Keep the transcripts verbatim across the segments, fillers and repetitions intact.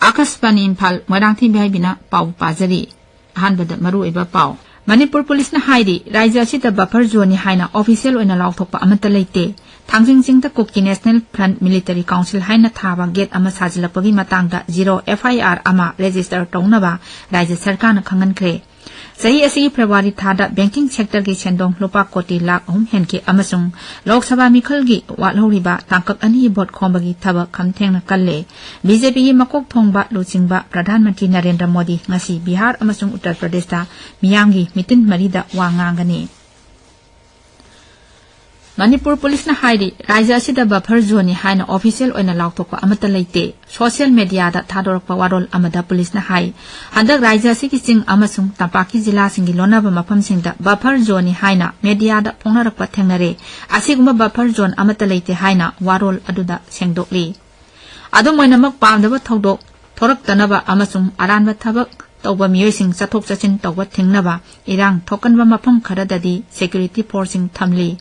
ꯑꯀꯥꯁꯕꯥꯅꯤ ꯏꯝꯐꯥꯜ, ꯃꯣꯏꯔꯥꯡꯊꯦꯝ ꯕꯤꯍꯥꯏꯕꯤꯅ ꯄꯥꯎ ꯄꯥꯖꯔꯤ꯫ ꯑꯍꯥꯟꯕꯗ ꯃꯔꯨꯑꯣꯏꯕ ꯄꯥꯎ꯫ ꯃꯅꯤꯄꯨꯔ ꯄꯨꯂꯤꯁꯅ ꯍꯥꯏꯔꯤ, ꯔꯥꯖ꯭ꯌ ꯑꯁꯤꯗ buffer zoneꯅꯤ ꯍꯥꯏꯅ official ꯑꯣꯏꯅ ꯂꯥꯎꯊꯣꯛꯄ ꯑꯃꯠꯇ ꯂꯩꯇꯦ꯫ ꯊꯥꯡꯖꯤꯡ ꯆꯤꯡꯗ ꯀꯨꯀꯤ National Front Military Council ꯍꯥꯏꯅ ꯊꯥꯕ gate ꯑꯃ ꯁꯥꯖꯤꯜꯂꯛꯄꯒꯤ ꯃꯇꯥꯡꯗ zero F I R ꯑꯃ register ꯇꯧꯅꯕ ꯔꯥꯖ꯭ꯌ ꯁꯔꯀꯥꯔꯅ ꯈꯪꯍꯟꯈ꯭ꯔꯦ꯫ ꯆꯍꯤ ꯑꯁꯤꯒꯤ February ꯊꯥꯗ banking sectorꯒꯤ ꯁꯦꯟꯗꯣꯡ ꯂꯨꯄꯥ ꯀꯣꯇꯤ ꯂꯥꯈ ꯑꯍꯨꯝ ꯍꯦꯟꯈꯤ ꯑꯃꯁꯨꯡ ꯂꯣꯛ ꯁꯚꯥ ꯃꯤꯈꯜꯒꯤ ꯋꯥꯠꯍꯧꯔꯤꯕ ꯇꯥꯡꯀꯛ ꯑꯅꯤꯒꯤ vote ꯈꯣꯝꯕꯒꯤ ꯊꯕꯛ ꯈꯝꯊꯦꯡꯅ ꯀꯜꯂꯦ꯫ BJPꯒꯤ ꯃꯀꯣꯛ ꯊꯣꯡꯕ ꯂꯨꯆꯤꯡꯕ ꯄ꯭ꯔꯙꯥꯟ ꯃꯟꯇ꯭ꯔꯤ ꯅꯔꯦꯟꯗ꯭ꯔ ꯃꯣꯗꯤ ꯉꯁꯤ ꯕꯤꯍꯥꯔ ꯑꯃꯁꯨꯡ ꯎꯠꯇꯔ ꯄ꯭ꯔꯗꯦꯁꯇ ꯃꯤꯌꯥꯝꯒꯤ ꯃꯤꯇꯤꯟ ꯃꯔꯤꯗ ꯋꯥ ꯉꯥꯡꯒꯅꯤ꯫ ꯃꯅꯤꯄꯨꯔ ꯄꯨꯂꯤꯁꯅ ꯍꯥꯏꯔꯤ, ꯔꯥꯖ꯭ꯌ ꯑꯁꯤꯗ buffer zoneꯅꯤ ꯍꯥꯏꯅ official ꯑꯣꯏꯅ ꯂꯥꯎꯊꯣꯛꯄ ꯑꯃꯠꯇ ꯂꯩꯇꯦ꯫ Social mediaꯗ ꯊꯥꯗꯣꯔꯛꯄ ꯋꯥꯔꯣꯜ ꯑꯃꯗ ꯄꯨꯂꯤꯁꯅ ꯍꯥꯏ, ꯍꯟꯗꯛ ꯔꯥꯖ꯭ꯌ ꯑꯁꯤꯒꯤ ꯆꯤꯡ ꯑꯃꯁꯨꯡ ꯇꯝꯄꯥꯛꯀꯤ ꯖꯤꯂꯥꯁꯤꯡꯒꯤ ꯂꯣꯟꯅꯕ ꯃꯐꯝꯁꯤꯡꯗ buffer zoneꯅꯤ ꯍꯥꯏꯅ mediaꯗ ꯐꯣꯡꯅꯔꯛꯄ ꯊꯦꯡꯅꯔꯦ꯫ ꯑꯁꯤꯒꯨꯝꯕ buffer zone ꯑꯃꯠꯇ ꯂꯩꯇꯦ ꯍꯥꯏꯅ ꯋꯥꯔꯣꯜ ꯑꯗꯨꯗ ꯁꯦꯡꯗꯣꯛꯂꯤ꯫ ꯑꯗꯨꯝ ꯑꯣꯏꯅꯃꯛ, ꯄꯥꯝꯗꯕ ꯊꯧꯗꯣꯛ ꯊꯣꯔꯛꯇꯅꯕ ꯑꯃꯁꯨꯡ ꯑꯔꯥꯟꯕ ꯊꯕꯛ ꯇꯧꯕ ꯃꯤꯑꯣꯏꯁꯤꯡ ꯆꯠꯊꯣꯛ ꯆꯠꯁꯤꯟ ꯇꯧꯕ ꯊꯤꯡꯅꯕ ꯏꯔꯥꯡ ꯊꯣꯛꯀꯟꯕ ꯃꯐꯝ ꯈꯔꯗꯗꯤ security forceꯁꯤꯡ ꯊꯝꯂꯤ꯫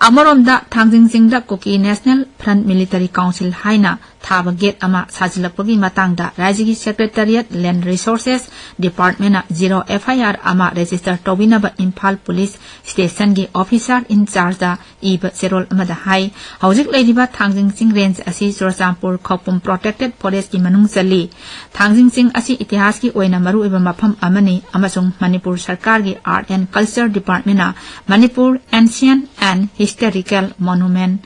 ꯑꯃꯔꯣꯝꯗ, ꯊꯥꯡꯖꯤꯡ ꯆꯤꯡꯗ ꯀꯨꯀꯤ National Front Military Council ꯍꯥꯏꯅ ꯊꯥꯕ gate ꯑꯃ ꯁꯥꯖꯤꯜꯂꯛꯄꯒꯤ ꯃꯇꯥꯡꯗ ꯔꯥꯖ꯭ꯌꯒꯤ Secretariat Land Resources Departmentꯅ zero F I R ꯑꯃ register ꯇꯧꯕꯤꯅꯕ ꯏꯝꯐꯥꯜ ꯄꯨꯂꯤꯁ stationꯒꯤ officer in chargeꯗ ꯏꯕ ꯆꯦꯔꯣꯜ ꯑꯃꯗ ꯍꯥꯏ, ꯍꯧꯖꯤꯛ ꯂꯩꯔꯤꯕ ꯊꯥꯡꯖꯤꯡ ꯆꯤꯡ range ꯑꯁꯤ ꯆꯨꯔꯆꯥꯟꯄꯨꯔ ꯈꯧꯄꯨꯝ protected forestꯀꯤ ꯃꯅꯨꯡ ꯆꯜꯂꯤ꯫ ꯊꯥꯡꯖꯤꯡ ꯆꯤꯡ ꯑꯁꯤ ꯏꯇꯤꯍꯥꯁꯀꯤ ꯑꯣꯏꯅ ꯃꯔꯨꯑꯣꯏꯕ ꯃꯐꯝ ꯑꯃꯅꯤ ꯑꯃꯁꯨꯡ ꯃꯅꯤꯄꯨꯔ ꯁꯔꯀꯥꯔꯒꯤ Art and Culture Departmentꯅ Manipur Ancient and Historical Monument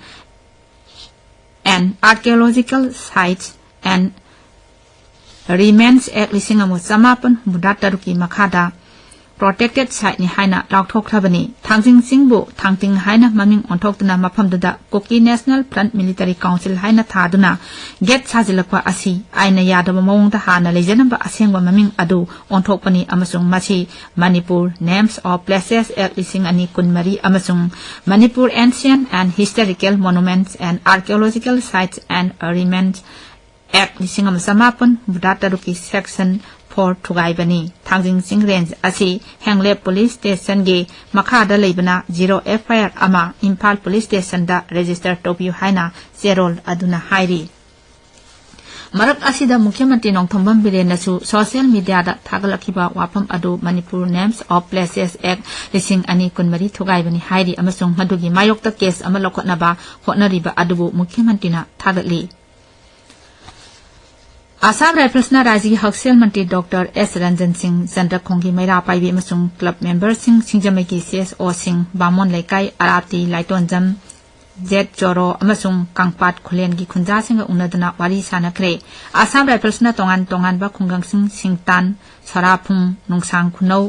and Archaeological Sites and Remains Act ꯂꯤꯁꯤꯡ ꯑꯃ ꯆꯃꯥꯄꯟ ꯍꯨꯝꯐꯨꯇꯔꯨꯛꯀꯤ ꯃꯈꯥꯗ protected siteꯅꯤ ꯍꯥꯏꯅ ꯂꯥꯎꯊꯣꯛꯈ꯭ꯔꯕꯅꯤ꯫ ꯊꯥꯡꯖꯤꯡ ꯆꯤꯡꯕꯨ ꯊꯥꯡꯇꯤꯡ ꯍꯥꯏꯅ ꯃꯃꯤꯡ ꯑꯣꯟꯊꯣꯛꯇꯨꯅ ꯃꯐꯝꯗꯨꯗ Kuki National Front Military Council ꯍꯥꯏꯅ ꯊꯥꯗꯨꯅ gate ꯁꯥꯖꯤꯜꯂꯛꯄ ꯑꯁꯤ ꯑꯥꯏꯟꯅ ꯌꯥꯗꯕ ꯃꯑꯣꯡꯗ ꯍꯥꯟꯅ ꯂꯩꯖꯔꯝꯕ ꯑꯁꯦꯡꯕ ꯃꯃꯤꯡ ꯑꯗꯨ ꯑꯣꯟꯊꯣꯛꯄꯅꯤ ꯑꯃꯁꯨꯡ ꯃꯁꯤ Manipur Names of Places Act ꯂꯤꯁꯤꯡ ꯑꯅꯤ ꯀꯨꯟꯃꯔꯤ ꯑꯃꯁꯨꯡ Manipur Ancient and Historical Monuments and Archaeological Sites and Remains Act ꯂꯤꯁꯤꯡ ꯑꯃ ꯆꯃꯥꯄꯟ ꯍꯨꯝꯐꯨꯇꯔꯨꯛꯀꯤ section four ꯊꯨꯒꯥꯏꯕꯅꯤ꯫ ꯊꯥꯡꯖꯤꯡ ꯆꯤꯡ range ꯑꯁꯤ ꯍꯦꯡꯂꯦꯞ police stationꯒꯤ ꯃꯈꯥꯗ ꯂꯩꯕꯅ zero F I R ꯑꯃ ꯏꯝꯐꯥꯜ police stationꯗ register ꯇꯧꯕꯤꯌꯨ ꯍꯥꯏꯅ ꯆꯦꯔꯣꯜ ꯑꯗꯨꯅ ꯍꯥꯏꯔꯤ꯫ ꯃꯔꯛ ꯑꯁꯤꯗ ꯃꯨꯈ꯭ꯌ ꯃꯟꯇ꯭ꯔꯤ ꯅꯣꯡꯊꯣꯝꯕꯝ ꯕꯤꯔꯦꯟꯅꯁꯨ ꯁꯣꯁꯤꯌꯦꯜ ꯃꯤꯗꯤꯌꯥꯗ ꯊꯥꯒꯠꯂꯛꯈꯤꯕ ꯋꯥꯐꯝ ꯑꯗꯨ Manipur Names of Places Act ꯂꯤꯁꯤꯡ ꯑꯅꯤ ꯀꯨꯟꯃꯔꯤ ꯊꯨꯒꯥꯏꯕꯅꯤ ꯍꯥꯏꯔꯤ ꯑꯃꯁꯨꯡ ꯃꯗꯨꯒꯤ ꯃꯥꯌꯣꯛꯇ ꯀꯦꯁ ꯑꯃ ꯂꯧꯈꯠꯅꯕ ꯍꯣꯠꯅꯔꯤꯕ ꯑꯗꯨꯕꯨ ꯃꯨꯈ꯭ꯌ ꯃꯟꯇ꯭ꯔꯤꯅ ꯊꯥꯒꯠꯂꯤ꯫ ꯑꯁꯥꯝ ꯔꯥꯏꯐꯜꯁꯅ ꯔꯥꯖ꯭ꯌꯒꯤ ꯍꯛꯁꯦꯜ ꯃꯟꯇ꯭ꯔꯤ ꯗꯣꯛꯇꯔ ꯑꯦꯁ ꯔꯟꯖꯟ ꯁꯤꯡ ꯆꯟꯗ꯭ꯔꯈꯣꯡꯒꯤ ꯃꯩꯔꯥ ꯄꯥꯏꯕꯤ ꯑꯃꯁꯨꯡ ꯀ꯭ꯂꯕ ꯃꯦꯝꯕꯔꯁꯤꯡ, ꯁꯤꯡꯖꯃꯩꯒꯤ ꯁꯤ ꯑꯦꯁ ꯑꯣꯁꯤꯡ, ꯕꯥꯃꯣꯟ ꯂꯩꯀꯥꯏ, ꯑꯔꯥꯞꯇꯤ, ꯂꯥꯏꯇꯣꯟꯖꯝ, ꯖꯦꯠ ꯆꯣꯔꯣ ꯑꯃꯁꯨꯡ ꯀꯪꯄꯥꯠ ꯈꯨꯂꯦꯟꯒꯤ ꯈꯨꯟꯖꯥꯁꯤꯡꯒ ꯎꯅꯗꯨꯅ ꯋꯥꯔꯤ ꯁꯥꯟꯅꯈ꯭ꯔꯦ꯫ ꯑꯁꯥꯝ ꯔꯥꯏꯐꯜꯁꯅ ꯇꯣꯉꯥꯟ ꯇꯣꯉꯥꯟꯕ ꯈꯨꯡꯒꯪꯁꯤꯡ ꯁꯤꯡꯇꯥꯟ, ꯁꯣꯔꯥꯐꯨꯡ, ꯅꯨꯡꯁꯥꯡ ꯈꯨꯅꯧ,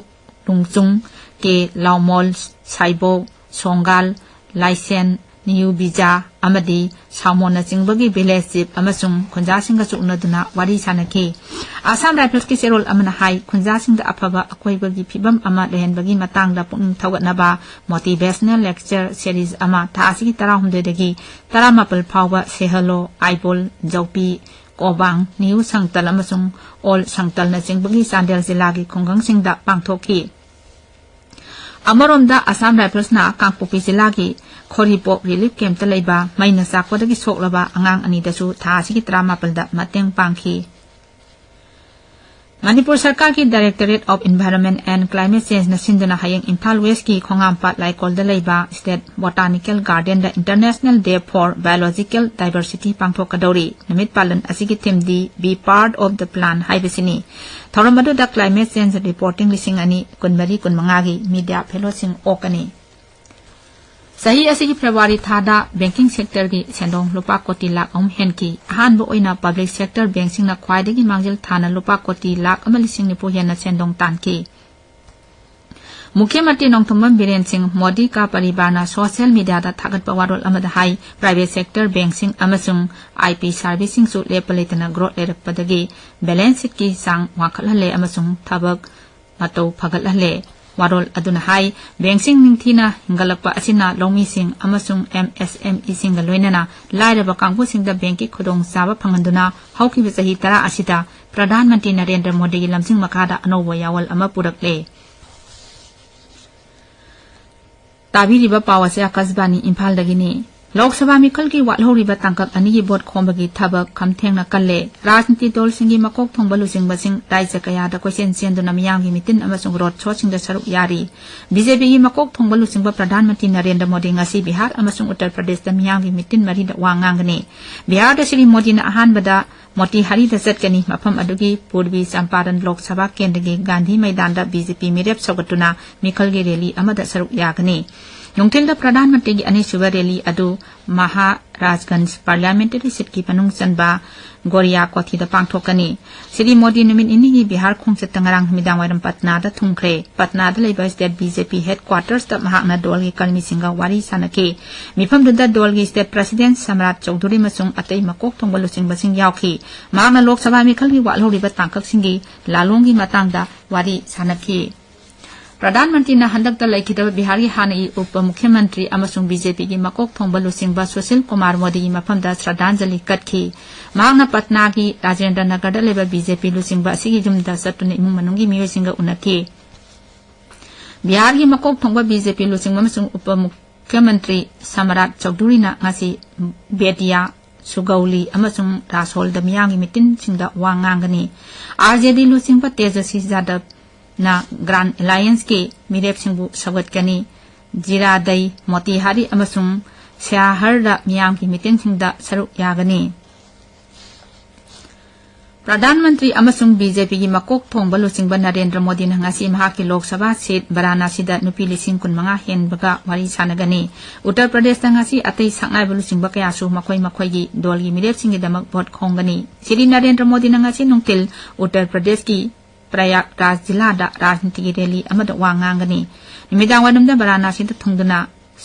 ꯂꯨꯡꯆꯨꯡ, ꯀꯦ ꯂꯥꯎꯃꯣꯜ, ꯁꯥꯏꯕꯧ, ꯁꯣꯡꯒꯥꯜ, ꯂꯥꯏꯁꯦꯟ, ꯅꯤꯌꯨ ꯕꯤꯖꯥ ꯑꯃꯗꯤ ꯁꯥꯎꯃꯣꯟꯅꯆꯤꯡꯕꯒꯤ ꯚꯤꯂꯦꯖ ꯆꯤꯞ ꯑꯃꯁꯨꯡ ꯈꯨꯟꯖꯥꯁꯤꯡꯒꯁꯨ ꯎꯅꯗꯨꯅ ꯋꯥꯔꯤ ꯁꯥꯟꯅꯈꯤ꯫ ꯑꯁꯥꯝ ꯔꯥꯏꯐꯜꯁꯀꯤ ꯆꯦꯔꯣꯜ ꯑꯃꯅ ꯍꯥꯏ, ꯈꯨꯟꯖꯥꯁꯤꯡꯗ ꯑꯐꯕ ꯑꯀꯣꯏꯕꯒꯤ ꯐꯤꯕꯝ ꯑꯃ ꯂꯩꯍꯟꯕꯒꯤ ꯃꯇꯥꯡꯗ ꯄꯨꯛꯅꯤꯡ ꯊꯧꯒꯠꯅꯕ ꯃꯣꯇꯤꯚꯦꯁꯅꯦꯜ ꯂꯦꯛꯆꯔ ꯁꯦꯔꯤꯖ ꯑꯃ ꯊꯥ ꯑꯁꯤꯒꯤ ꯇꯔꯥꯍꯨꯝꯗꯣꯏꯗꯒꯤ ꯇꯔꯥꯃꯥꯄꯜ ꯐꯥꯎꯕ ꯁꯦꯍꯂꯣ, ꯑꯥꯏꯕꯣꯜ, ꯖꯧꯄꯤ, ꯀꯣꯕꯥꯡ, ꯅ꯭ꯌꯨ ꯁꯪꯇꯜ ꯑꯃꯁꯨꯡ ꯑꯣꯜ ꯁꯪꯇꯜꯅꯆꯤꯡꯕꯒꯤ ꯆꯥꯟꯗꯦꯜ ꯖꯤꯂꯥꯒꯤ ꯈꯨꯡꯒꯪꯁꯤꯡꯗ ꯄꯥꯡꯊꯣꯛꯈꯤ꯫ ꯑꯃꯔꯣꯝꯗ ꯑꯁꯥꯝ ꯔꯥꯏꯐꯜꯁꯅ ꯀꯥꯡꯄꯣꯛꯄꯤ ꯖꯤꯂꯥꯒꯤ ꯈꯣꯔꯤꯄꯣꯛ ꯔꯤꯂꯤꯐ ꯀꯦꯝꯞꯇ ꯂꯩꯕ ꯃꯩꯅ ꯆꯥꯛꯄꯗꯒꯤ ꯁꯣꯛꯂꯕ ꯑꯉꯥꯡ ꯑꯅꯤꯗꯁꯨ ꯊꯥ ꯑꯁꯤꯒꯤ ꯇꯔꯥꯃꯥꯄꯜꯗ ꯃꯇꯦꯡ ꯄꯥꯡꯈꯤ꯫ ꯃꯅꯤꯄꯨꯔ ꯁꯔꯀꯥꯔꯒꯤ Directorate of Environment and Climate Changeꯅ ꯁꯤꯟꯗꯨꯅ ꯍꯌꯦꯡ ꯏꯝꯐꯥꯜ ꯋꯦꯁꯀꯤ ꯈꯣꯡꯉꯥꯝꯄꯥꯠ ꯂꯥꯏꯀꯣꯜꯗ ꯂꯩꯕ State Botanical Gardenꯗ International Day for Biological Diversity ꯄꯥꯡꯊꯣꯛꯀꯗꯧꯔꯤ꯫ ꯅꯨꯃꯤꯠ ꯄꯥꯂꯟ ꯑꯁꯤꯒꯤ themeꯗꯤ Be Part of the Plan ꯍꯥꯏꯕꯁꯤꯅꯤ꯫ ꯊꯧꯔꯝ ꯑꯗꯨꯗ Climate Change Reporting ꯂꯤꯁꯤꯡ ꯑꯅꯤ ꯀꯨꯟꯃꯔꯤ ꯀꯨꯟꯃꯉꯥꯒꯤ media fellowꯁꯤꯡ ꯑꯣꯛꯀꯅꯤ꯫ ꯆꯍꯤ ꯑꯁꯤꯒꯤ ꯐꯦꯕ꯭ꯔꯨꯋꯥꯔꯤ ꯊꯥꯗ banking sectorꯒꯤ ꯁꯦꯟꯗꯣꯡ ꯂꯨꯄꯥ ꯀꯣꯇꯤ ꯂꯥꯈ ꯑꯍꯨꯝ ꯍꯦꯟꯈꯤ꯫ ꯑꯍꯥꯟꯕ ꯑꯣꯏꯅ public sector bankꯁꯤꯡꯅ ꯈ꯭ꯋꯥꯏꯗꯒꯤ ꯃꯥꯡꯖꯤꯜ ꯊꯥꯅ ꯂꯨꯄꯥ ꯀꯣꯇꯤ ꯂꯥꯈ ꯑꯃ ꯂꯤꯁꯤꯡ ꯅꯤꯐꯨ ꯍꯦꯟꯅ ꯁꯦꯟꯗꯣꯡ ꯇꯥꯟꯈꯤ꯫ ꯃꯨꯈ꯭ꯌ ꯃꯟꯇ꯭ꯔꯤ ꯅꯣꯡꯊꯣꯝꯕꯝ ꯕꯤꯔꯦꯟ ꯁꯤꯡ ꯃꯣꯗꯤ ꯀꯥ ꯄꯔꯤꯕꯥꯔꯅ social mediaꯗ ꯊꯥꯒꯠꯄ ꯋꯥꯔꯣꯜ ꯑꯃꯗ ꯍꯥꯏ, private sector bankꯁꯤꯡ ꯑꯃꯁꯨꯡ IP serviceꯁꯤꯡꯁꯨ ꯂꯦꯞꯄ ꯂꯩꯇꯅ growth ꯂꯩꯔꯛꯄꯗꯒꯤ balance sheetꯀꯤ ꯆꯥꯡ ꯋꯥꯡꯈꯠꯍꯜꯂꯦ ꯑꯃꯁꯨꯡ ꯊꯕꯛ ꯃꯇꯧ ꯐꯒꯠꯍꯜꯂꯦ꯫ ꯋꯥꯔꯣꯜ ꯑꯗꯨꯅ ꯍꯥꯏ, bankꯁꯤꯡ ꯅꯤꯡꯊꯤꯅ ꯍꯤꯡꯒꯠꯂꯛꯄ ꯑꯁꯤꯅ ꯂꯧꯃꯤꯁꯤꯡ ꯑꯃꯁꯨꯡ MSMEꯁꯤꯡꯒ ꯂꯣꯏꯅꯅ ꯂꯥꯏꯔꯕ ꯀꯥꯡꯕꯨꯁꯤꯡꯗ bankꯀꯤ ꯈꯨꯗꯣꯡꯆꯥꯕ ꯐꯪꯍꯟꯗꯨꯅ ꯍꯧꯈꯤꯕ ꯆꯍꯤ ꯇꯔꯥ ꯑꯁꯤꯗ ꯄ꯭ꯔꯙꯥꯟ ꯃꯟꯇ꯭ꯔꯤ ꯅꯔꯦꯟꯗ꯭ꯔ ꯃꯣꯗꯤꯒꯤ ꯂꯝꯖꯤꯡ ꯃꯈꯥꯗ ꯑꯅꯧꯕ ꯌꯥꯑꯣꯜ ꯑꯃ ꯄꯨꯔꯛꯂꯦ꯫ ꯇꯥꯕꯤꯔꯤꯕ ꯄꯥꯎ ꯑꯁꯤ ꯑꯀꯥꯁꯕꯥꯅꯤ ꯏꯝꯐꯥꯜꯗꯒꯤꯅꯤ꯫ ꯂꯣꯛ ꯁꯚꯥ ꯃꯤꯈꯜꯒꯤ ꯋꯥꯠꯍꯧꯔꯤꯕ ꯇꯥꯡꯀꯛ ꯑꯅꯤꯒꯤ ꯚꯣꯠ ꯈꯣꯝꯕꯒꯤ ꯊꯕꯛ ꯈꯝꯊꯦꯡꯅ ꯀꯜꯂꯦ꯫ ꯔꯥꯖꯅꯤꯇꯤ ꯗꯜꯁꯤꯡꯒꯤ ꯃꯀꯣꯛ ꯊꯣꯡꯕ ꯂꯨꯆꯤꯡꯕꯁꯤꯡ ꯔꯥꯏꯖ꯭ꯌ ꯀꯌꯥꯗ ꯀꯣꯏꯆꯦꯟ ꯆꯦꯟꯗꯨꯅ ꯃꯤꯌꯥꯝꯒꯤ ꯃꯤꯇꯤꯟ ꯑꯃꯁꯨꯡ ꯔꯣꯗ ꯁꯣꯁꯤꯡꯗ ꯁꯔꯨꯛ ꯌꯥꯔꯤ꯫ ꯕꯤ ꯖꯦ ꯄꯤꯒꯤ ꯃꯀꯣꯛ ꯊꯣꯡꯕ ꯂꯨꯆꯤꯡꯕ ꯄ꯭ꯔꯙꯥꯟ ꯃꯟꯇ꯭ꯔꯤ ꯅꯔꯦꯟꯗ꯭ꯔ ꯃꯣꯗꯤ ꯉꯁꯤ ꯕꯤꯍꯥꯔ ꯑꯃꯁꯨꯡ ꯎꯠꯇꯔ ꯄ꯭ꯔꯗꯦꯁꯇ ꯃꯤꯌꯥꯝꯒꯤ ꯃꯤꯇꯤꯟ ꯃꯔꯤꯗ ꯋꯥ ꯉꯥꯡꯒꯅꯤ꯫ ꯕꯤꯍꯥꯔꯗ ꯁ꯭ꯔꯤ ꯃꯣꯗꯤꯅ ꯑꯍꯥꯟꯕꯗ ꯃꯣꯇꯤꯍꯥꯔꯤꯗ ꯆꯠꯀꯅꯤ꯫ ꯃꯐꯝ ꯑꯗꯨꯒꯤ ꯄꯨꯔꯕꯤ ꯆꯝꯄꯥꯔꯟ ꯂꯣꯛ ꯁꯚꯥ ꯀꯦꯟꯗ꯭ꯔꯒꯤ ꯒꯥꯟꯙꯤ ꯃꯩꯗꯥꯟꯗ ꯕꯤ ꯖꯦ ꯄꯤ ꯃꯤꯔꯦꯞ ꯁꯧꯒꯠꯇꯨꯅ ꯃꯤꯈꯜꯒꯤ ꯔꯦꯂꯤ ꯑꯃꯗ ꯁꯔꯨꯛ ꯌꯥꯒꯅꯤ꯫ ꯅꯨꯡꯊꯤꯜꯗ ꯄ꯭ꯔꯙꯥꯟ ꯃꯟꯇ꯭ꯔꯤꯒꯤ ꯑꯅꯤꯁꯨꯕ ꯔꯦꯂꯤ ꯑꯗꯨ ꯃꯍꯥꯔꯥꯖꯒꯟꯖ ꯄꯥꯔꯂꯤꯌꯥꯃꯦꯟꯇꯔꯤ ꯁꯤꯠꯀꯤ ꯃꯅꯨꯡ ꯆꯟꯕ ꯒꯣꯔꯤꯌꯥ ꯀꯣꯊꯤꯗ ꯄꯥꯡꯊꯣꯛꯀꯅꯤ꯫ ꯁ꯭ꯔꯤ ꯃꯣꯗꯤ ꯅꯨꯃꯤꯠ ꯅꯤꯅꯤꯒꯤ ꯕꯤꯍꯥꯔ ꯈꯣꯡꯆꯠꯇ ꯉꯔꯥꯡ ꯅꯨꯃꯤꯗꯥꯡ ꯋꯥꯏꯔꯝ ꯄꯠꯅꯥꯗ ꯊꯨꯡꯈ꯭ꯔꯦ꯫ ꯄꯠꯅꯥꯗ ꯂꯩꯕ ꯁ꯭ꯇꯦꯠ ꯕꯤ ꯖꯦ ꯄꯤ ꯍꯦꯗ ꯀ꯭ꯋꯥꯇꯔꯁꯇ ꯃꯍꯥꯛꯅ ꯗꯣꯜꯒꯤ ꯀꯔꯃꯤꯁꯤꯡꯒ ꯋꯥꯔꯤ ꯁꯥꯟꯅꯈꯤ꯫ ꯃꯤꯐꯝꯗꯨꯗ ꯗꯣꯜꯒꯤ ꯁ꯭ꯇꯦꯠ ꯄ꯭ꯔꯁꯤꯗꯦꯟꯠ ꯁꯝꯔꯥꯠ ꯆꯧꯙꯨꯔꯤ ꯑꯃꯁꯨꯡ ꯑꯇꯩ ꯃꯀꯣꯛ ꯊꯣꯡꯕ ꯂꯨꯆꯤꯡꯕꯁꯤꯡ ꯌꯥꯎꯈꯤ꯫ ꯃꯍꯥꯛꯅ ꯂꯣꯛ ꯁꯚꯥ ꯃꯤꯈꯜꯒꯤ ꯋꯥꯠꯍꯧꯔꯤꯕ ꯇꯥꯡꯀꯛꯁꯤꯡꯒꯤ ꯂꯥꯂꯣꯡꯒꯤ ꯃꯇꯥꯡꯗ ꯋꯥꯔꯤ ꯁꯥꯟꯅꯈꯤ꯫ ꯄ꯭ꯔꯙꯥꯟ ꯃꯟꯇ꯭ꯔꯤꯅ ꯍꯟꯗꯛꯇ ꯂꯩꯈꯤꯗꯕ ꯕꯤꯍꯥꯔꯒꯤ ꯍꯥꯟꯅꯒꯤ ꯎꯄ ꯃꯨꯈ꯭ꯌ ꯃꯟꯇ꯭ꯔꯤ ꯑꯃꯁꯨꯡ ꯕꯤ ꯖꯦ ꯄꯤꯒꯤ ꯃꯀꯣꯛ ꯊꯣꯡꯕ ꯂꯨꯆꯤꯡꯕ ꯁꯨꯁꯤꯜ ꯀꯨꯃꯥꯔ ꯃꯣꯗꯤꯒꯤ ꯃꯐꯝꯗ ꯁ꯭ꯔꯗꯥꯟꯖꯂꯤ ꯀꯠꯈꯤ꯫ ꯃꯍꯥꯛꯅ ꯄꯠꯅꯥꯒꯤ ꯔꯥꯖꯦꯟꯗ꯭ꯔ ꯅꯒꯔꯗ ꯂꯩꯕ ꯕꯤ ꯖꯦ ꯄꯤ ꯂꯨꯆꯤꯡꯕ ꯑꯁꯤꯒꯤ ꯌꯨꯝꯗ ꯆꯠꯇꯨꯅ ꯏꯃꯨꯡ ꯃꯅꯨꯡꯒꯤ ꯃꯤꯑꯣꯏꯁꯤꯡꯒ ꯎꯅꯈꯤ꯫ ꯕꯤꯍꯥꯔꯒꯤ ꯃꯀꯣꯛ ꯊꯣꯡꯕ ꯕꯤ ꯖꯦ ꯄꯤ ꯂꯨꯆꯤꯡꯕ ꯑꯃꯁꯨꯡ ꯎꯄ ꯃꯨꯈ꯭ꯌ ꯃꯟꯇ꯭ꯔꯤ ꯁꯝꯔꯥꯠ ꯆꯧꯙꯨꯔꯤꯅ ꯉꯁꯤ ꯕꯦꯇꯤꯌꯥ, ꯁꯨꯒꯧꯂꯤ ꯑꯃꯁꯨꯡ ꯔꯥꯁꯣꯜꯗ ꯃꯤꯌꯥꯝꯒꯤ ꯃꯤꯇꯤꯟꯁꯤꯡꯗ ꯋꯥ ꯉꯥꯡꯒꯅꯤ꯫ ꯑꯥꯔ ꯖꯦ ꯗꯤ ꯂꯨꯆꯤꯡꯕ ꯇꯦꯖꯁ꯭ꯔꯤ ꯌꯥꯗꯕ ꯅ ꯒ꯭ꯔꯥꯟ ꯑꯦꯂꯥꯏꯌꯦꯟꯁꯀꯤ ꯃꯤꯔꯦꯞꯁꯤꯡꯕꯨ ꯁꯧꯒꯠꯀꯅꯤ꯫ ꯖꯤꯔꯥꯗꯩ, ꯃꯣꯇꯤꯍꯥꯔꯤ ꯑꯃꯁꯨꯡ ꯁ꯭ꯌꯥꯍꯔꯗ ꯃꯤꯌꯥꯝꯒꯤ ꯃꯤꯇꯤꯟꯁꯤꯡꯗ ꯁꯔꯨꯛ ꯌꯥꯒꯅꯤ꯫ ꯄ꯭ꯔꯙꯥꯟ ꯃꯟꯇ꯭ꯔꯤ ꯑꯃꯁꯨꯡ ꯕꯤ ꯖꯦ ꯄꯤꯒꯤ ꯃꯀꯣꯛ ꯊꯣꯡꯕ ꯂꯨꯆꯤꯡꯕ ꯅꯔꯦꯟꯗ꯭ꯔ ꯃꯣꯗꯤꯅ ꯉꯁꯤ ꯃꯍꯥꯛꯀꯤ ꯂꯣꯛ ꯁꯚꯥ ꯁꯤꯠ ꯕꯔꯥꯅꯥꯁꯤꯗ ꯅꯨꯄꯤ ꯂꯤꯁꯤꯡ ꯀꯨꯟꯃꯉꯥ ꯍꯦꯟꯕꯒ ꯋꯥꯔꯤ ꯁꯥꯟꯅꯒꯅꯤ꯫ ꯎꯠꯇꯔ ꯄ꯭ꯔꯗꯦꯁꯇ ꯉꯁꯤ ꯑꯇꯩ ꯁꯛꯅꯥꯏꯕ ꯂꯨꯆꯤꯡꯕ ꯀꯌꯥꯁꯨ ꯃꯈꯣꯏ ꯃꯈꯣꯏꯒꯤ ꯗꯣꯜꯒꯤ ꯃꯤꯔꯦꯞꯁꯤꯡꯒꯤꯗꯃꯛ ꯚꯣꯠ ꯈꯣꯝꯒꯅꯤ꯫ ꯁ꯭ꯔꯤ ꯅꯔꯦꯟꯗ꯭ꯔ ꯃꯣꯗꯤꯅ ꯉꯁꯤ ꯅꯨꯡꯊꯤꯜ ꯎꯠꯇꯔ ꯄ꯭ꯔꯗꯦꯁꯀꯤ ꯄ꯭ꯔꯌꯥꯒꯔꯥꯖ ꯖꯤꯂꯥꯗ ꯔꯥꯖꯅꯤꯇꯤꯒꯤ ꯔꯦꯂꯤ ꯑꯃꯗ ꯋꯥ ꯉꯥꯡꯒꯅꯤ꯫ ꯅꯨꯃꯤꯗꯥꯡ ꯋꯥꯏꯔꯝꯗ ꯕꯔꯥꯅꯥꯁꯤꯗ ꯊꯨꯡꯗꯨꯅ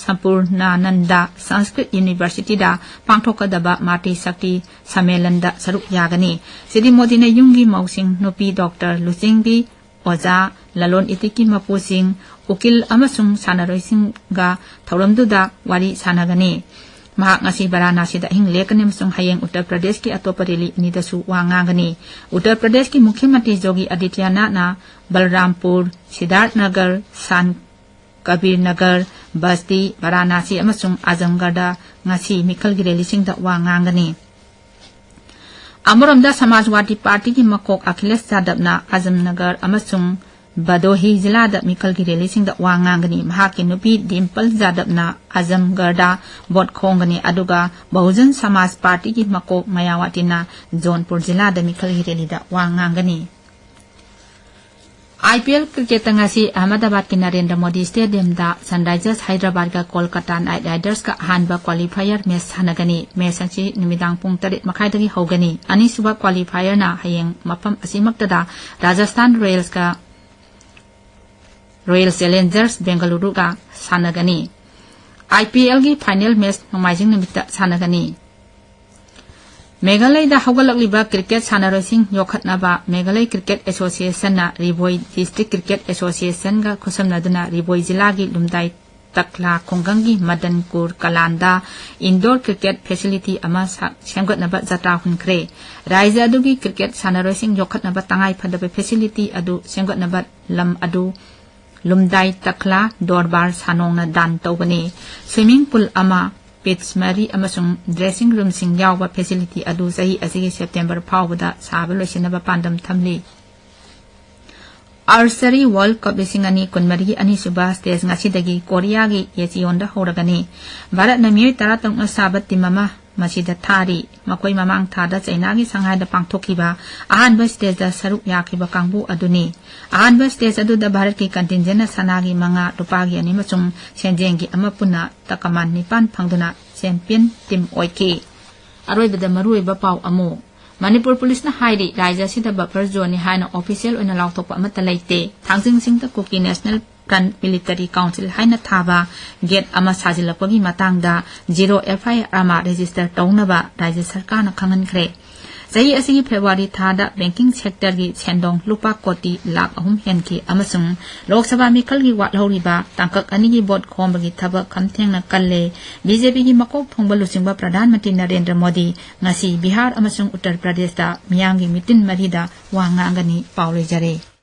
ꯁꯝꯄꯨꯔꯅꯥꯅꯟꯗ ꯁꯪꯁꯀ꯭ꯔꯤꯠ ꯌꯨꯅꯤꯚꯔꯁꯤꯇꯤꯗ ꯄꯥꯡꯊꯣꯛꯀꯗꯕ ꯃꯥꯇ꯭ꯔꯤ ꯁꯛꯇꯤ ꯁꯝꯃꯦꯂꯟꯗ ꯁꯔꯨꯛ ꯌꯥꯒꯅꯤ꯫ ꯁ꯭ꯔꯤ ꯃꯣꯗꯤꯅ ꯌꯨꯝꯒꯤ ꯃꯧꯁꯤꯡ, ꯅꯨꯄꯤ ꯗꯣꯛꯇꯔ, ꯂꯨꯆꯤꯡꯕꯤ, ꯑꯣꯖꯥ, ꯂꯂꯣꯟ ꯏꯇꯤꯛꯀꯤ ꯃꯄꯨꯁꯤꯡ, ꯎꯀꯤꯜ ꯑꯃꯁꯨꯡ ꯁꯥꯟꯅꯔꯣꯏꯁꯤꯡꯒ ꯊꯧꯔꯝꯗꯨꯗ ꯋꯥꯔꯤ ꯁꯥꯟꯅꯒꯅꯤ꯫ ꯃꯍꯥꯛ ꯉꯁꯤ ꯕꯔꯥꯅꯥꯁꯤꯗ ꯑꯍꯤꯡ ꯂꯦꯛꯀꯅꯤ ꯑꯃꯁꯨꯡ ꯍꯌꯦꯡ ꯎꯠꯇꯔ ꯄ꯭ꯔꯗꯦꯁꯀꯤ ꯑꯇꯣꯞꯄ ꯔꯦꯂꯤ ꯑꯅꯤꯗꯁꯨ ꯋꯥ ꯉꯥꯡꯒꯅꯤ꯫ ꯎꯠꯇꯔ ꯄ꯭ꯔꯗꯦꯁꯀꯤ ꯃꯨꯈ꯭ꯌ ꯃꯟꯇ꯭ꯔꯤ ꯖꯣꯒꯤ ꯑꯗꯤꯇ꯭ꯌꯅꯥꯊꯅ ꯕꯜꯔꯥꯝꯄꯨꯔ, ꯁꯤꯗꯥꯔꯊ ꯅꯒꯔ, ꯁꯥꯟ ꯀꯕꯤꯔ ꯅꯒꯔ, ꯕꯁꯇꯤ, ꯕꯔꯥꯅꯥꯁꯤ ꯑꯃꯁꯨꯡ ꯑꯖꯝꯒꯔꯗ ꯉꯁꯤ ꯃꯤꯈꯜꯒꯤ ꯔꯦꯂꯤꯁꯤꯡꯗ ꯋꯥ ꯉꯥꯡꯒꯅꯤ꯫ ꯑꯃꯔꯣꯝꯗ ꯁꯃꯥꯖꯋꯥꯗꯤ ꯄꯥꯔꯇꯤꯒꯤ ꯃꯀꯣꯛ ꯑꯈꯤꯂꯦꯁ ꯌꯥꯗꯕꯅ ꯑꯖꯝꯅꯒꯔ ꯑꯃꯁꯨꯡ ꯕꯗꯣꯍꯤ ꯖꯤꯂꯥꯗ ꯃꯤꯈꯜꯒꯤ ꯔꯦꯂꯤꯁꯤꯡꯗ ꯋꯥ ꯉꯥꯡꯒꯅꯤ꯫ ꯃꯍꯥꯛꯀꯤ ꯅꯨꯄꯤ ꯗꯤꯝꯄꯜ ꯌꯥꯗꯕꯅ ꯑꯖꯝꯒꯔꯗ ꯚꯣꯠ ꯈꯣꯡꯒꯅꯤ, ꯑꯗꯨꯒ ꯕꯍꯨꯖꯟ ꯁꯃꯥꯖ ꯄꯥꯔꯇꯤꯒꯤ ꯃꯀꯣꯛ ꯃꯌꯥꯋꯥꯇꯤꯅ ꯖꯣꯟꯄꯨꯔ ꯖꯤꯂꯥꯗ ꯃꯤꯈꯜꯒꯤ ꯔꯦꯂꯤꯗ ꯋꯥ ꯉꯥꯡꯒꯅꯤ꯫ ꯑꯥꯏ ꯄꯤ ꯑꯦꯜ ꯀ꯭ꯔꯤꯀꯦꯠꯇ ꯉꯁꯤ ꯑꯍꯃꯗꯥꯕꯥꯗꯀꯤ ꯅꯔꯦꯟꯗ꯭ꯔ ꯃꯣꯗꯤ ꯁ꯭ꯇꯦꯗꯤꯌꯝꯗ ꯁꯟꯔꯥꯏꯖꯔꯁ ꯍꯥꯏꯗ꯭ꯔꯕꯥꯗꯀ ꯀꯣꯜꯀꯇꯥ ꯅꯥꯏꯠ ꯔꯥꯏꯗꯔꯁꯀ ꯑꯍꯥꯟꯕ ꯀ꯭ꯋꯥꯂꯤꯐꯥꯏꯌꯔ ꯃꯦꯆ ꯁꯥꯟꯅꯒꯅꯤ꯫ ꯃꯦꯆ ꯑꯁꯤ ꯅꯨꯃꯤꯗꯥꯡ ꯄꯨꯡ ꯇꯔꯦꯠ ꯃꯈꯥꯏꯗꯒꯤ ꯍꯧꯒꯅꯤ꯫ ꯑꯅꯤꯁꯨꯕ ꯀ꯭ꯋꯥꯂꯤꯐꯥꯏꯌꯔꯅ ꯍꯌꯦꯡ ꯃꯐꯝ ꯑꯁꯤꯃꯛꯇꯗ ꯔꯥꯖꯁꯊꯥꯟ ꯔꯣꯌꯦꯜꯁꯀ, ꯔꯣꯌꯦꯜ ꯆꯦꯂꯦꯟꯖꯔꯁ ꯕꯦꯡꯒꯂꯨꯔꯨꯒ ꯁꯥꯟꯅꯒꯅꯤ꯫ I P algae final match ꯅꯣꯡꯃꯥꯏꯖꯤꯡ ꯅꯨꯃꯤꯠꯇ ꯁꯥꯟꯅꯒꯅꯤ꯫ ꯃꯦꯘꯥꯂꯌꯗ ꯍꯧꯒꯠꯂꯛꯂꯤꯕ cricket ꯁꯥꯟꯅꯔꯣꯏꯁꯤꯡ ꯌꯣꯛꯈꯠꯅꯕ Meghalaya cricket ꯑꯦꯁꯣꯁꯤꯌꯦꯁꯟꯅ ꯔꯤꯕꯣꯏ district cricket ꯑꯦꯁꯣꯁꯤꯌꯦꯁꯟꯒ ꯈꯨꯠꯁꯝꯅꯗꯨꯅ ꯔꯤꯕꯣꯏ ꯖꯤꯂꯥꯒꯤ ꯂꯨꯝꯗꯥꯏ ꯇꯛꯂꯥ ꯈꯨꯡꯒꯪꯒꯤ ꯃꯗꯟꯄꯨꯔ ꯀꯂꯥꯟꯗ ꯏꯟꯗꯣꯔ ꯀ꯭ꯔꯤꯀꯦꯠ ꯐꯦꯁꯤꯂꯤꯇꯤ ꯑꯃ ꯁꯥ-, ꯁꯦꯝꯒꯠꯅꯕ ꯖꯇ꯭ꯔꯥ ꯍꯨꯟꯈ꯭ꯔꯦ꯫ ꯔꯥꯖ꯭ꯌ ꯑꯗꯨꯒꯤ ꯀ꯭ꯔꯤꯀꯦꯠ ꯁꯥꯟꯅꯔꯣꯏꯁꯤꯡ ꯌꯣꯛꯈꯠꯅꯕ ꯇꯉꯥꯏ ꯐꯗꯕ ꯐꯦꯁꯤꯂꯤꯇꯤ ꯑꯗꯨ ꯁꯦꯝꯒꯠꯅꯕ ꯂꯝ ꯑꯗꯨ ꯂꯨꯝꯗꯥꯏ ꯇꯛꯂꯥ ꯗꯣꯔꯕꯥꯔ ꯁꯥꯅꯣꯡꯅ ꯗꯥꯟ ꯇꯧꯕꯅꯤ꯫ ꯁ꯭ꯋꯤꯃꯤꯡ ꯄꯨꯜ ꯑꯃ, ꯄꯤꯠꯆ ꯃꯔꯤ ꯑꯃꯁꯨꯡ ꯗ꯭ꯔꯦꯁꯤꯡ ꯔꯨꯝꯁꯤꯡ ꯌꯥꯎꯕ ꯐꯦꯁꯤꯂꯤꯇꯤ ꯑꯗꯨ ꯆꯍꯤ ꯑꯁꯤꯒꯤ ꯁꯦꯞꯇꯦꯝꯕꯔ ꯐꯥꯎꯕꯗ ꯁꯥꯕ ꯂꯣꯏꯁꯤꯟꯅꯕ ꯄꯥꯟꯗꯝ ꯊꯝꯂꯤ꯫ ꯑꯥꯔꯆꯔꯤ ꯋꯥꯔꯜꯗ ꯀꯞ ꯂꯤꯁꯤꯡ ꯑꯅꯤ ꯀꯨꯟꯃꯔꯤꯒꯤ ꯑꯅꯤꯁꯨꯕ ꯁ꯭ꯇꯦꯖ ꯉꯁꯤꯗꯒꯤ ꯀꯣꯔꯤꯌꯥꯒꯤ ꯌꯦꯆꯤꯌꯣꯟꯗ ꯍꯧꯔꯒꯅꯤ꯫ ꯚꯥꯔꯠꯅ ꯃꯤꯑꯣꯏ ꯇꯔꯥꯇꯔꯨꯛꯅ ꯁꯥꯕ ꯇꯤꯝ ꯑꯃ ꯃꯁꯤꯗ ꯊꯥꯔꯤ꯫ ꯃꯈꯣꯏ ꯃꯃꯥꯡ ꯊꯥꯗ ꯆꯩꯅꯥꯒꯤ ꯁꯪꯍꯥꯏꯗ ꯄꯥꯡꯊꯣꯛꯈꯤꯕ ꯑꯍꯥꯟꯕ ꯁ꯭ꯇꯦꯖꯇ ꯁꯔꯨꯛ ꯌꯥꯈꯤꯕ ꯀꯥꯡꯕꯨ ꯑꯗꯨꯅꯤ꯫ ꯑꯍꯥꯟꯕ ꯁ꯭ꯇꯦꯖ ꯑꯗꯨꯗ ꯚꯥꯔꯠꯀꯤ ꯀꯟꯇꯤꯟꯖꯦꯟꯅ ꯁꯅꯥꯒꯤ ꯃꯉꯥ, ꯂꯨꯄꯥꯒꯤ ꯑꯅꯤ ꯑꯃꯁꯨꯡ ꯁꯦꯟꯖꯦꯡꯒꯤ ꯑꯃ ꯄꯨꯟꯅ ꯇꯀꯃꯥꯟ ꯅꯤꯄꯥꯟ ꯐꯪꯗꯨꯅ ꯆꯦꯝꯄꯤꯌꯟ ꯇꯤꯝ ꯑꯣꯏꯈꯤ꯫ ꯑꯔꯣꯏꯕꯗ ꯃꯔꯨꯑꯣꯏꯕ ꯄꯥꯎ ꯑꯃꯨꯛ꯫ ꯃꯅꯤꯄꯨꯔ ꯄꯨꯂꯤꯁꯅ ꯍꯥꯏꯔꯤ, ꯔꯥꯖ꯭ꯌ ꯑꯁꯤꯗ ꯕꯐꯔ ꯖꯣꯟꯅꯤ ꯍꯥꯏꯅ ꯑꯣꯐꯤꯁꯤꯌꯦꯜ ꯑꯣꯏꯅ ꯂꯥꯎꯊꯣꯛꯄ ꯑꯃꯠꯇ ꯂꯩꯇꯦ꯫ ꯊꯥꯡꯖꯤꯡ ꯆꯤꯡꯗ ꯀꯨꯀꯤ ꯅꯦꯁꯅꯦꯜ ꯐ꯭ꯔꯟꯠ ꯃꯤꯂꯤꯇꯔꯤ ꯀꯥꯎꯟꯁꯤꯜ ꯍꯥꯏꯅ ꯊꯥꯕ ꯒꯦꯠ ꯑꯃ ꯁꯥꯖꯤꯜꯂꯛꯄꯒꯤ ꯃꯇꯥꯡꯗ ꯖꯤꯔꯣ ꯑꯦꯐ ꯑꯥꯏ ꯑꯥꯔ ꯑꯃ ꯔꯦꯖꯤꯁꯇꯔ ꯇꯧꯅꯕ ꯔꯥꯖ꯭ꯌ ꯁꯔꯀꯥꯔꯅ ꯈꯪꯍꯟꯈ꯭ꯔꯦ꯫ ꯆꯍꯤ ꯑꯁꯤꯒꯤ ꯐꯦꯕ꯭ꯔꯨꯋꯥꯔꯤ ꯊꯥꯗ ꯕꯦꯡꯀꯤꯡ ꯁꯦꯛꯇꯔꯒꯤ ꯁꯦꯟꯗꯣꯡ ꯂꯨꯄꯥ ꯀꯣꯇꯤ ꯂꯥꯈ ꯑꯍꯨꯝ ꯍꯦꯟꯈꯤ ꯑꯃꯁꯨꯡ ꯂꯣꯛ ꯁꯚꯥ ꯃꯤꯈꯜꯒꯤ ꯋꯥꯠꯍꯧꯔꯤꯕ ꯇꯥꯡꯀꯛ ꯑꯅꯤꯒꯤ ꯚꯣꯠ ꯈꯣꯝꯕꯒꯤ ꯊꯕꯛ ꯈꯝꯊꯦꯡꯅ ꯀꯜꯂꯦ꯫ ꯕꯤ ꯖꯦ ꯄꯤꯒꯤ ꯃꯀꯣꯛ ꯊꯣꯡꯕ ꯂꯨꯆꯤꯡꯕ ꯄ꯭ꯔꯙꯥꯟ ꯃꯟꯇ꯭ꯔꯤ ꯅꯔꯦꯟꯗ꯭ꯔ ꯃꯣꯗꯤ ꯉꯁꯤ ꯕꯤꯍꯥꯔ ꯑꯃꯁꯨꯡ ꯎꯠꯇꯔ ꯄ꯭ꯔꯗꯦꯁꯇ ꯃꯤꯌꯥꯝꯒꯤ ꯃꯤꯇꯤꯟ ꯃꯔꯤꯗ ꯋꯥ ꯉꯥꯡꯒꯅꯤ꯫ ꯄꯥꯎ ꯂꯣꯏꯖꯔꯦ꯫